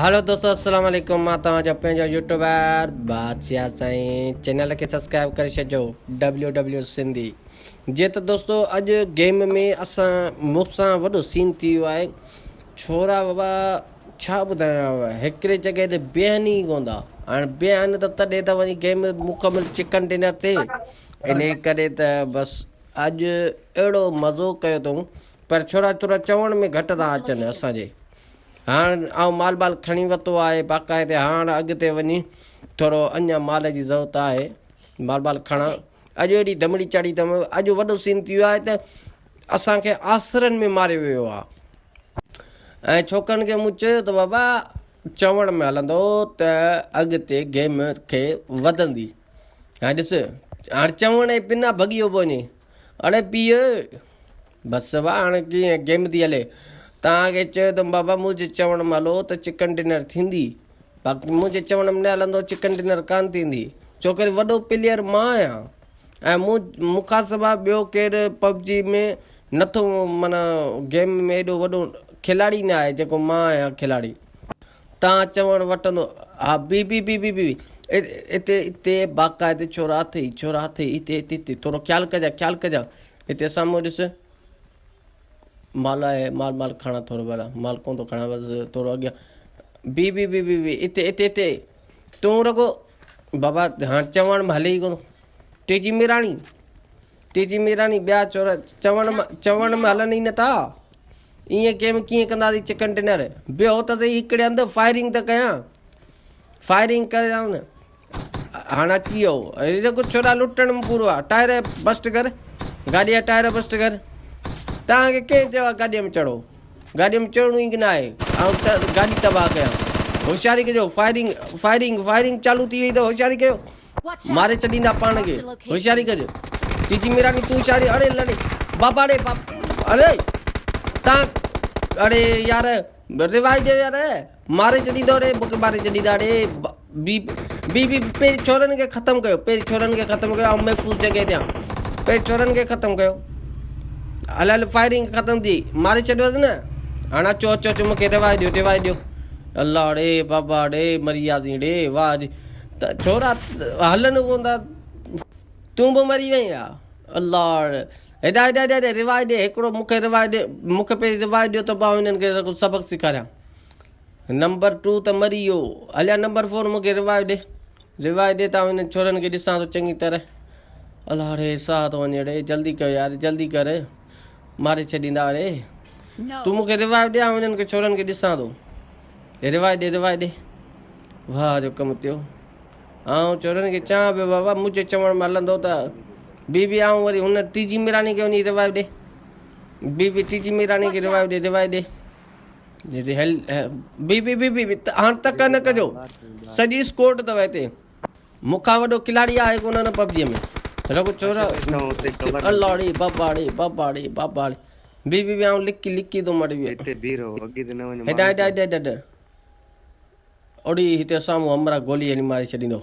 هلو دوستو السلام عليڪم مان توهان جو پنهنجو يوٽيوبر بادشاهه سائين چينل کي سبسڪرائب ڪري ڇڏجو ڊبليو ڊبليو سنڌي جي ته دوستو اڄ گيم ۾ اسان مون سان وڏو سين ٿي ويو آهي ڇورا بابا ڇا ٻڌايان هڪڙي جڳهه تي بيهن ئي ڪون ٿا هاڻي بيهن ته تڏهن ته وڃي گيم مڪمل چڪن ڊنر ٿئي ان ڪري ته بس اڄ اهڙو مزو ڪيو اٿئون پر ڇورا ٿورا چوڻ ۾ گهٽ ٿا اچن اسان جي هاڻ آئون مال بال کڻي ورتو آهي باقاعدي هاڻ اڳتي وڃي ٿورو اڃا مال جي ضرورت آهي مال بال کڻان اڄ اهڙي دمڙي چاڙهي اٿم اڄ وڏو سين ٿي ويو آهي ته اسان کي آسرن ۾ ماريو ويو آهي ۽ ڇوڪرن کي مون چيو ته بابا چوڻ ۾ هلندو ته اڳتي گيم کي وڌندي هاڻي ڏس هاڻي چوڻ جي بنا ڀڳي ويو وڃي اڙي پيء بس وا هاڻي ڪيئن گيم ٿي هلي. توهان کي چيو اٿم بابا منهنجي چوڻ ۾ هلو ته چڪن ڊنر ٿيندي. باقي منهنجي چوڻ ۾ نه هلندو چڪن ڊنر ڪانه ٿيندي. ڇوڪري وڏو پليئر مان آهيان ۽ مون مون کان سواء ٻيو ڪير پب جي ۾ نٿو معنيٰ گيم ۾ ايڏو وڏو کلاڙي نه آهي جيڪو مان آهيان کلاڙي. توهان چوڻ وٺندو ها بي بي بي بي بي اتي اتي باقاعدي ڇورا اٿئي ڇورا اٿئي اتي اتي اتي ٿورو خيال ڪجان خيال ڪجان. هتي سامهون ڏس مال آهي مال مال کڻا ٿورو ڀلا مال ڪونه ٿو کڻا بس ٿورو اڳيان بي بي بي بي بي اتي اتي اتي تون رڳو بابا هاڻ چوڻ ۾ هلي ئي ڪونه ٽيجي ميراڻي ٽيجي ميراڻي ٻيا چور چوڻ چوڻ ۾ هلن ئي نٿا ائين گيم ڪيئن ڪنداسين چڪن ڊنر بيهو ته سهي هڪڙي هنڌ فائرنگ ته ڪيان فائرنگ ڪيان نه هاڻ اچي ويو هي جيڪو ڇوڙا لٽڻ ۾ پورو آ ٽائر بسٽ ڪر گاڏي جا ٽائر بسٽ ڪر توهان کي ڪنهن چيو آ گاڏي ۾ چڙهو گاڏي ۾ چڙهڻو ئي نه آهي آئون گاڏي تباهه ڪيان هوشياري ڪجو فائرنگ فائرنگ فائرنگ چالو ٿي وئي ته هوشياري ڪيو ماري ڇڏيندا پاڻ کي هوشياري ڪجو تيجي ميراني تون هوشياري اڙي لڙي بابا ڙي بابا اڙي تان اڙي يار رواج ڏيو يار ماري ڇڏيندو ري مونکي ماري ڇڏيندا ري بي بي بي پهرين ڇورن کي ختم ڪيو پهرين ڇورن کي ختم ڪيو آئون محفوظ جڳهه تي آهيان پهرين ڇورن کي ختم ڪيو هل هل فائرنگ ختم ٿي ماري ڇڏيوس نه هاڻ اچو اچو اچو مونکي رواج ڏيو رواج ڏيو الله ڙي بابا ڙي مري وياسين ڙي واهه جي ته ڇورا هلن ڪون ٿا تون به مري وئين ها الله هيڏا هيڏا هيڏا رواج ڏي هڪڙو مونکي رواج ڏي مونکي پهرين رواج ڏيو ته پوء هنن کي سبق سيکاريان نمبر ٽو ته مري ويو هليا نمبر فور مونکي رواج ڏي رواج ڏي ته آئون هنن ڇورن کي ڏسان ٿو چڱي طرح الله ڙي ساهه ٿو وڃي ڙي جلدي ڪيو يار جلدي ڪر ماري ڇڏيندا ڙي تون مونکي رواج ڏي آئون هنن کي ڇورن کي ڏسان ٿو رواج ڏي رواج ڏي واهه جو ڪم ٿيو آئون چورن کي چوان پيو بابا منهنجي چوڻ ۾ هلندو ته بي بي آئون وري هن ٽيجي ميراڻي کي وڃي روايو ڏي بي بي ٽيجي ميراڻي کي روايو ڏي روايو ڏي هل بي بي بي بي هاڻ تڪ نه ڪجو سڄي اسڪوٽ اٿو هتي مون کان وڏو کلاڙي آهي ڪونه نه پب جي ۾ رڳو چور الله ڙي بابا ڙي بابا ڙي بابا ڙي بي بي بي آئون لڪي لڪي ٿو مري ويو هتي بيرو اڳي ته نه وڃ هيڏا هيڏا هيڏا هيڏا اڙي هتي سامهون همراهه گولي هڻي ماري ڇڏيندو.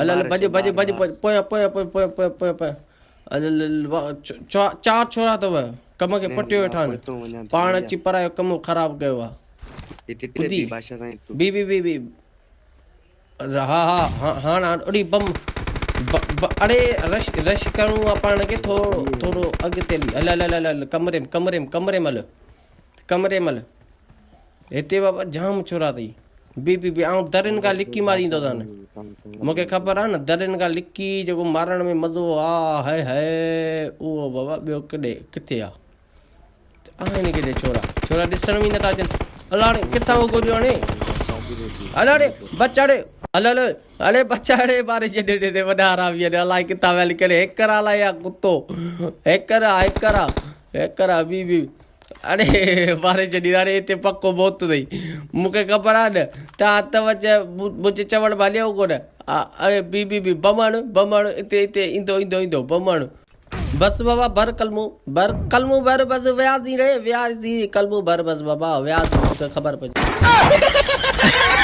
هل هل ڀڄ ڀڄ ڀڄ پويان پويان پويان پويان پويان پويان پويان هل هل چار ڇورا اٿو ڪم کي پٽيو ويٺا آهن پاڻ اچي پرايو ڪم خراب ڪيو آ ٻڌي بي بي بي بي ها ها هاڻ هاڻ اڙي بم اڙي رش رش ڪرڻو آ پاڻ کي ٿورو ٿورو اڳتي هلي هل هل هل هل ڪمري ڪمري ڪمري ۾ هل ڪمري ۾ هل هتي بابا جام ڇورا اٿئي بي بي بي آئون درين کان لڪي ماريندو اٿان مونکي خبر آ نه درين کان لڪي جيڪو مارڻ ۾ مزو آ هاء هاء اهو بابا ٻيو ڪڏي ڪٿي آ آهن ڪٿي ڇورا ڇورا ڏسڻ ۾ نٿا اچن الاڙي ڪٿان هو گوليون هڻي الاڙي بچاڙي هل هل اڙي بچاڙي ماري ڇڏي ڏي ڏي وڏا حرامي آهن الائي ڪٿان ويل ڪري هيڪر الائي آ ڪتو هيڪر آ هيڪر آ هيڪر آ بي بي اڙي ماري ڇڏي اڙي هتي پڪو موت اٿئي مونکي خبر آ نه ته هٿ وچ منهنجي چوڻ ۾ هليو ڪونه اڙي بي بي بي بم هڻ بم هڻ هتي هتي ايندو ايندو ايندو بم هڻ بس بابا ڀر ڪلمون ڀر ڪلمون ڀر بس وياسين ري وياسين ڪلمون ڀر بس بابا وياسين مونکي خبر پئجي.